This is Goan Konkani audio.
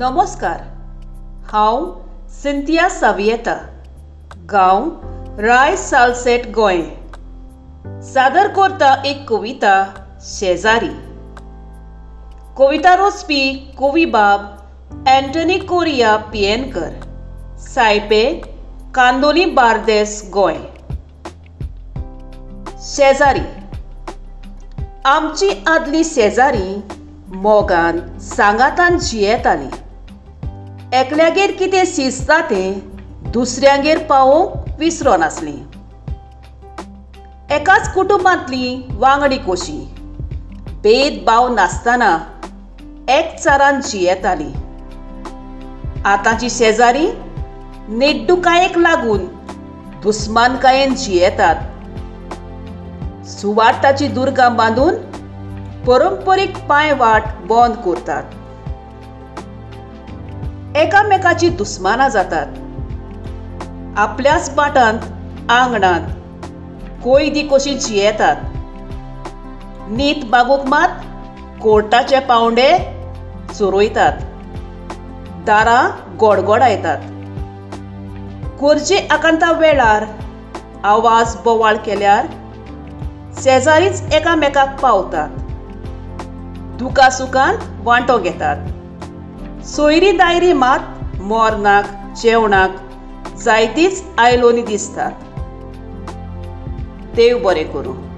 नमस्कार, हांव सिंथिया सावियेता, गांव राय सालसेट गोंय. सादर करता एक कविता शेजारी. कविता रचपी कवी बाब एंटनी कोरिया पियेनकर, सायपे, कांदोली, बार्देस, गोंय. शेजारी. आमची आदली शेजारी मोगान सांगातान जियेताली. एकल्यागेर कितें शिजता तें दुसऱ्यांगेर पावोवंक विसरोनासली. एकाच कुटुंबांतली वांगडी कशी भेदभाव नासतना एकचारान जियेताली. आतांची शेजारी नेड्डुकायेक लागून दुस्मानकायेन जियेतात. सुवार्थाची दुर्गां बांदून परंपरीक पांयवाट बंद करतात. एकामेकाची दुस्मानां जातात. आपल्याच बाटांत आंगणांत कोयदी कशी जियेतात. नीत मागूंक मात कोर्टाचे पावंडे चोरयतात, दारां गोडगोडायतात. गरजे आकांता वेळार आवाज बोवाळ केल्यार शेजारीच एकामेकाक पावतात. दुखा सुखांत वांटो घेतात. सोयरी दायरी मात मोरनाक जेवणाक जायतीच आयलोनी दिसतात. देव बरें करूं.